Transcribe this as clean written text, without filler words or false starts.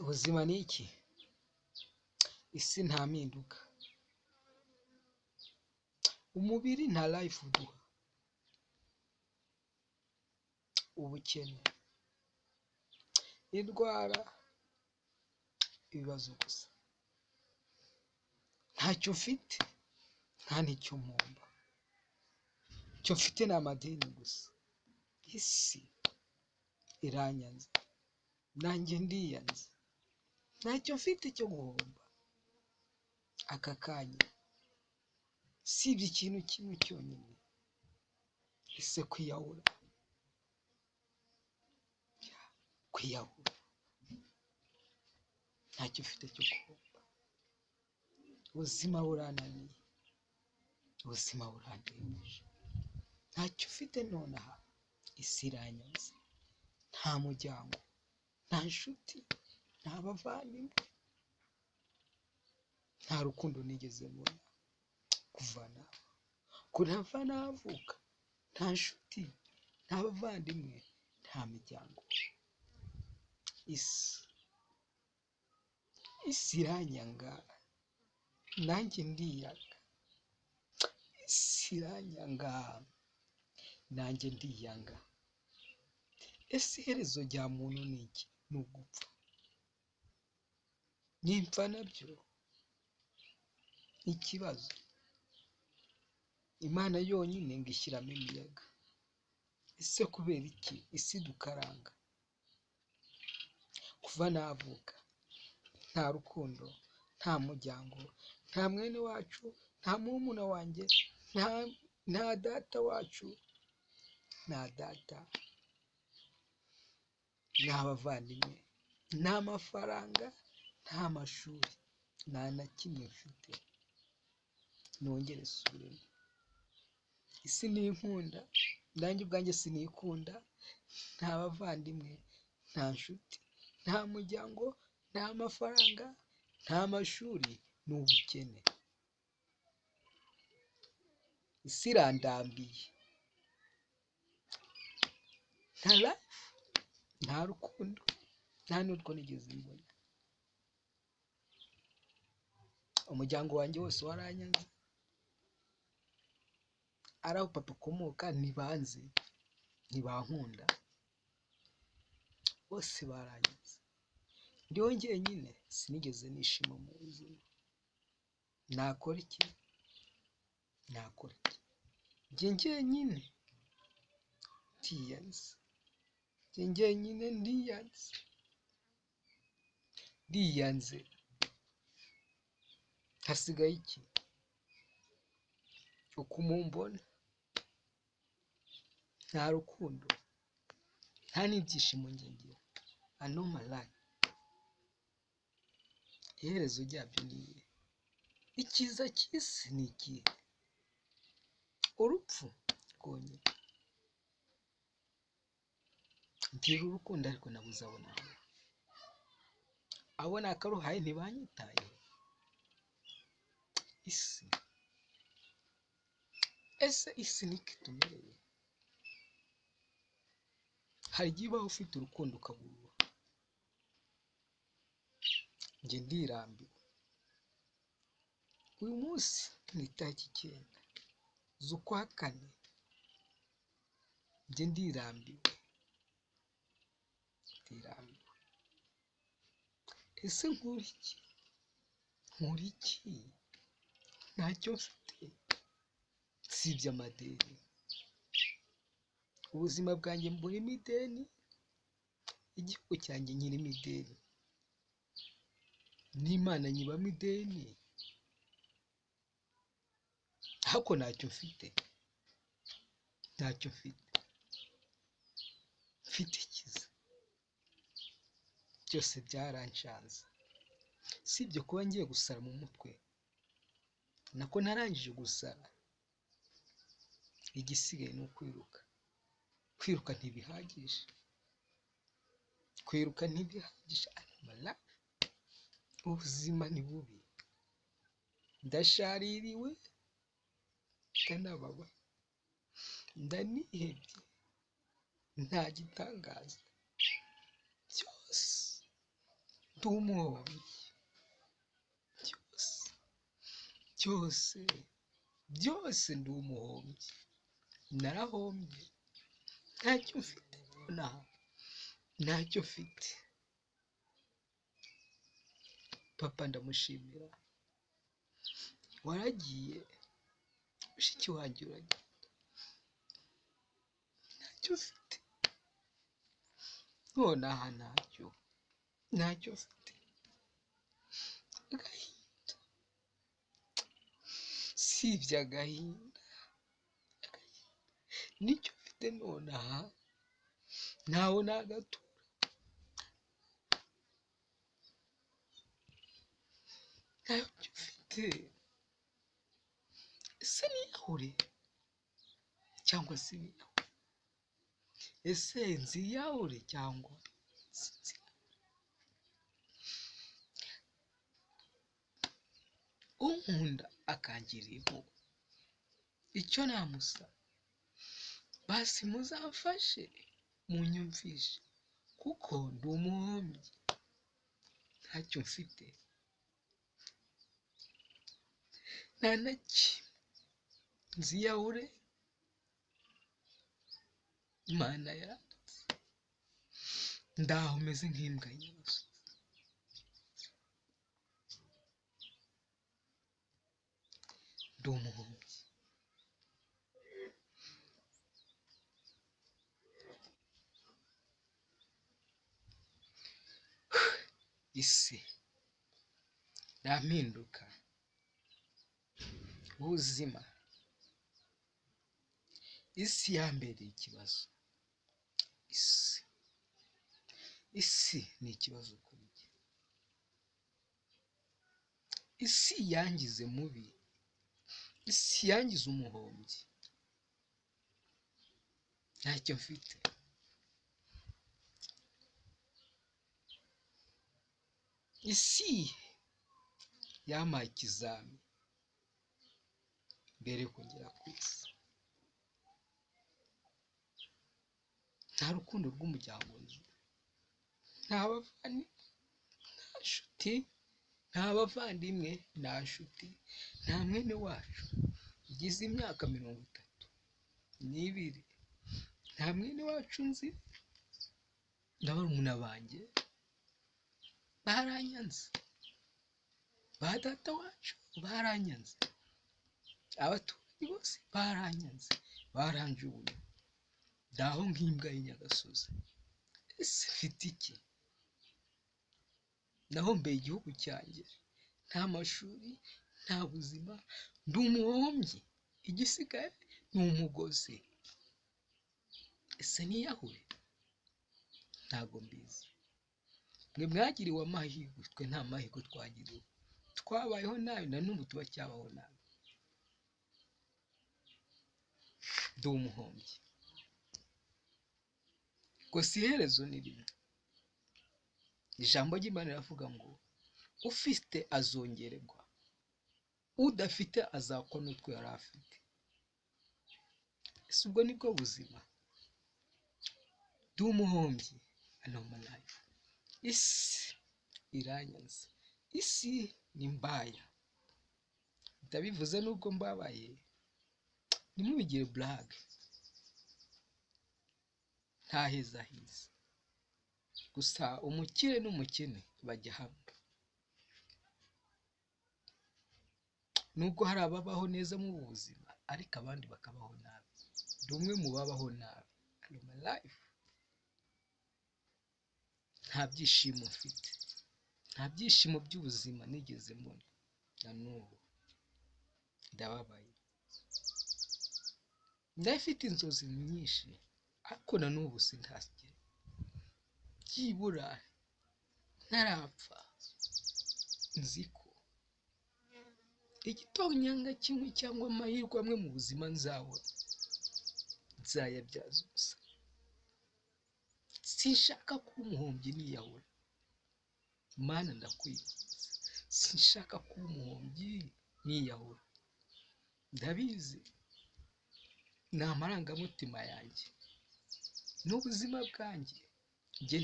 Ubuzima ni iki? Isi nta mpinduka, umubiri nta life uduha, ubukene, indwara, ibibazo gusa. Ntacyo mfite, nta n'icyo mpomba, icyo mfite ni amadeni gusa. Isi iranyanze, nanjye ndiyanze, ntacyo mfite cyo guhomba aka kanya, sibye ikintu kimwe cyonyine, ese kwiyahura, kwiyahura, ntacyo mfite cyo guhomba, ubuzima burananiye, ubuzima burandembeje, ntacyo mfite nonaha, isi iranyanze, nta muryango, nta nshuti, nta bavandimwe, nta rukundo nigeze mbona kuva kuva navuka, nta nshuti, nta bavandimwe, nta miryango. Isi iranyanga, nanjye ndiyanga, isi iranyanga, nanjye ndiyanga. Ese iherezo rya muntu ni iki? Ni ugupfa. Nimpfa nabyo ikibazo. Imana yonyine ngo ishyiramo imiyaga. Ese kubera iki isi dukaranga? Kuva navuka nta rukundo, nta muryango, nta mwene wacu, nta murumuna wanjye, nta data wacu, nta data, nta bavandimwe, nta mafaranga, nta mashuri, nta na kimwe mfite. Nongere nsubiremo, isi ntinkunda, nanjye ubwanjye sinikunda, nta bavandimwe, nta nshuti, nta muryango, nta mafaranga, nta mashuri, ni ubukene. Isi irandambiye, nta life, nta rukundo, nta n'urwo nigeze mbona. Umuryango wanjye wose waranyanze, ari aho papa akomoka ntibanzi, ntibankunda, bose baranyanze. Ndiho njyenyine, sinigeze nishima mu buzima. Nakora iki? Nakora iki? Njye njyenyine ndiyanze, njye njyenyine ndiyanze, ndiyanze. Hasigaye iki? Uko mumbona, nta rukundo, nta n'ibyishimo njye ngira. I know my life. Iherezo ryabyo ni irihe? Icyiza cy'isi ni ikihe? Urupfu rwonyine. Ngira urukundo ariko nabuze abo naruha. Abo nakaruhaye ntibanyitayeho. Isi, ese isi niko itumereye? Hari igihe ubaho ufite urukundo ukaburura. Njye ndirambiwe. Uyu munsi ni itariki 9 z'ukwa 4, njye ndirambiwe, ndirambiwe. Ese nkora iki? Nkora iki? Ntacyo mfite usibye amadeni. Ubuzima bwanjye mburimo ideni, igihugu cyanjye nkirimo ideni, n'Imana nyibamo ideni, ariko ntacyo mfite, ntacyo mfite. Mfite ikiza, byose byaranshanze, sibye kuba ngiye gusara mu mutwe, nako narangije gusara, igisigaye ni ukwiruka. Kwiruka ntibihagije, kwiruka ntibihagije. Ubuzima ni bubi, ndashaririwe, ndanababaye, ndanihebye, nta gitangaza, byose. Ndi umuhombyi, byose byose byose ndi umuhombyi, narahombye, ntacyo mfite nonaha, ntacyo mfite. Papa ndamushimira, waragiye, mushiki wanjye uragenda, ntacyo mfite nonaha, ntacyo, ntacyo mfite. Agahinda, sibye agahinda, nicyo mfite nonaha, ntawe nagatura. Ntacyo mfite. Ese niyahure cyangwa siniyahure? Ese nziyahure cyangwa sinziyahure? Unkunda akangirira impuhwe, icyo namusaba, basi muzamfashe munyumvishe, kuko ndi umuhombyi, ntacyo mfite, nta na kimwe. Nziyahure, Imana yarandetse, ndaho meze nk'imbwa y'inyabasozi. Ndi umuhombyi. Isi irampinduka, ubuzima, isi yambereye ikibazo, isi, isi ni ikibazo kuri njye, isi yangize mubi, isi yangize umuhombyi, ntacyo mfite. Isi yampaye ikizami mbere yo kongera ku isi. Nta rukundo rw'umuryango nzi, nta bavandimwe, nta nshuti, nta bavandimwe, nta nshuti, nta mwene wacu. Ngize imyaka 32, nta mwene wacu nzi, na barumuna banjye baranyanze, ba data wacu baranyanze, abaturanyi bose baranyanze, baranjugunye, ndaho nk'imbwa y'inyagasozi. Ese mfite iki? Nahombeye igihugu cyanjye, nta mashuri, nta buzima, ndi umuhombyi, igisigaye ni umugozi. Ese niyahure? Ntago mbizi. Mwe mwagiriwe amahirwe, twe nta mahirwe twagiriwe, twabayeho nabi na n'ubu tubacyabaho nabi. Ndi umuhombyi. Gusa iherezo ni rimwe. Ijambo ry'Imana riravuga ngo ufite azongererwa, udafite azakwa n'utwo yari afite. Ese ubwo nibwo buzima? Ndi umuhombyi, life. Isi iranyanze, isi ni mbaya. Ndabivuze nubwo mbabaye, ntimubigire burage, nta heza hisi. Gusa umukire n'umukene bajya hamwe. Nubwo hari ababaho neza mu buzima, ariko abandi bakabaho nabi. Ndi umwe mu babaho nabi. Life. Nta byishimo mfite, nta byishimo by'ubuzima nigeze mbona na n'ubu. Ndababaye, ndafite inzozi nyinshi, ariko na n'ubu sindazigera. Byibura ntarapfa, nzi ko igitonyanga kimwe cyangwa amahirwe amwe mu buzima nzabona, nzayabyaza umusaruro. Sinshaka kuba umuhombyi niyahura. Mana ndakwinginze, sinshaka kuba umuhombyi niyahura. Ndabizi ni amarangamutima yanjye n'ubuzima bwanjye. Njye